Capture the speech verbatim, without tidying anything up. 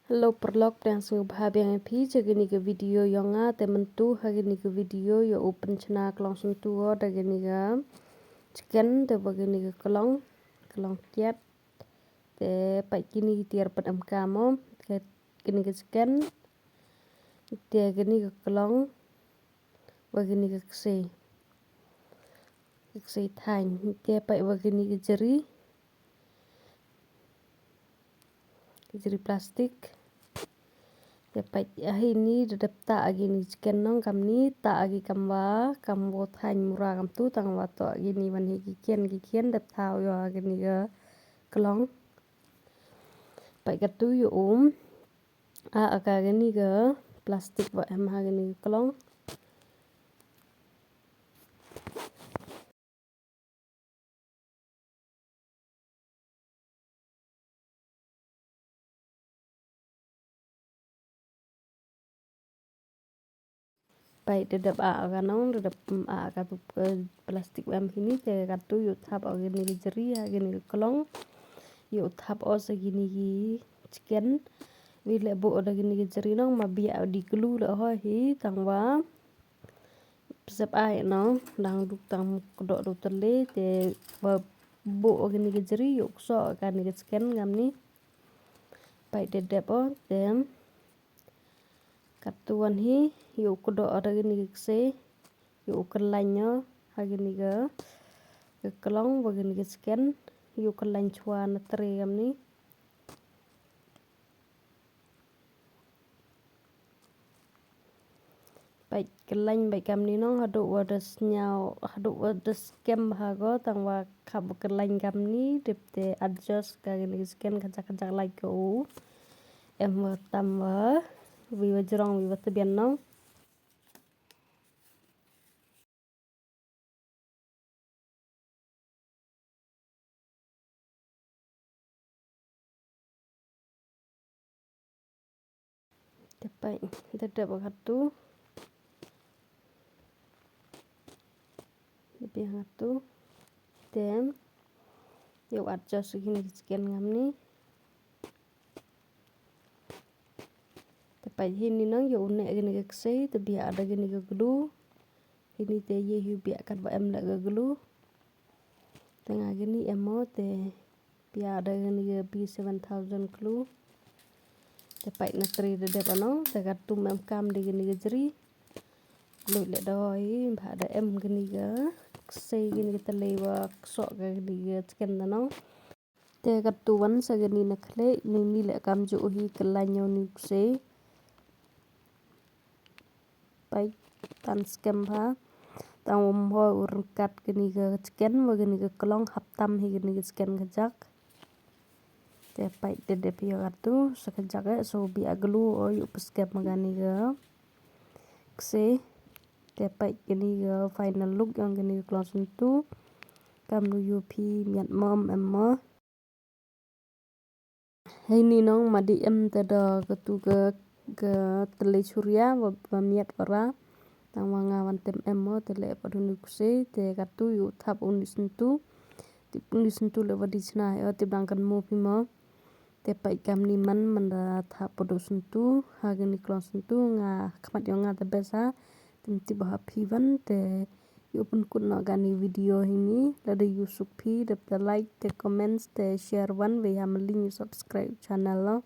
Hello paralok, pdiang sngewbha biang ïa phi sha kane ka video jong nga. Te mynta ha kane ka video ïa u pynchna klong syntu da kane ka chicken te bad kane ka klong, klong kiad. Te peit kine ki tiar pat em ka mo, kane ka chicken. Te kane ka klong bad kane ka ksei. Ka ksei thaiñ. Te peit bad kane ka jri. Ka jri plastik. Te peit, ah, ïa ini da dep tah ïa kine ki chicken nong kamni, tah ïa ki kam wa, kam wa thaiñ mura kamtu, tang wa toh ïa kine wan hi ki khian ki khian dep thaw ïa kine ka klong. Peit katu ïa um. Ah, aka kane ka plastik wa em ha kane ka klong. Peit da dep ah ka nong, da dep, mm, ah ka tu, eh, plastik em hini, te katu ïa u thap ïa kine ki jri ha kine ki klong. Ïa u thap o sa kine ki chicken. Wi leh buh da kine ki jri nong ma biang di glue leh ho hi tang wa. Psep ai no, dang duk tang kdoh do tele, te ba buh ïa kine ki jri, ïa u ksoh ïa kine ki chicken kamni. Peit da dep o, te katu wan hi, ïa u kdoh da kine ki ksei, ïa u kyllaiñ o ha kine ki, ki klong, bad kine ki chicken, ïa u kyllaiñ chwa na tre kamni. Peit kyllaiñ bad kamni nong haduh wa da sñiaw, haduh wa da skhem ha ko, tang wa khap kyllaiñ kamni, dep te adjust ka kine ki chicken kajak kajak lait ko u. Em wa tam wa, wi wa jrong, wi wa tbian nong. Te peit, da dep katu. Da biang katu. Te ïa u adjust kine ki chicken kamni. Te peit hini nong ïa u neh kine ki ksei, te biang da kine ki glue. Hini te ïa hi biang kat ba em leh ka glue. Te nga kine em mo te biang da kine ki B seven thousand glue. Te peit na tre da dep nong, te katu em kam da kine ki jri. Glue leh da hoi, ba da em kine ki ksei kine ki tele wa ksoh ka kine ki chicken da nong. Te katu wan sa kane na khleh, ini leh kam ju hi kyllaiñ ïa u ni u ksei. Peit tan skhem bha. Tang um hoi u ryngkat kane ka chicken wa kane ka klong hap tam hi kane ka chicken kajak. Te peit da dep ïa katu sa kajak eh, so biang glue o ïa u pynskhem ma kane ka ksei. Te peit kane ka final look jong kane ka klong syntu. Kamnu ïoh phi miat mo em mo. Heini nong ma dei em te da katu ka, ka tele churia ba, ba miat ora. Tang wa nga wan tem em mo te leh pat u ni u ksei te katu ïa u thap u ni u syntu. Tip u ni u syntu leh ba dei chna ïa tip dang kan mo phi mo. Te peit kamni man man da thap pat u syntu ha kani klong syntu nga khmat ïa nga te best ha. Tem tip ba ha phi wan te ïa u pynkut noh kani video hini lada ïa u suk phi dep te like te comments te share wan wei ha mlin ïa u subscribe channel lo.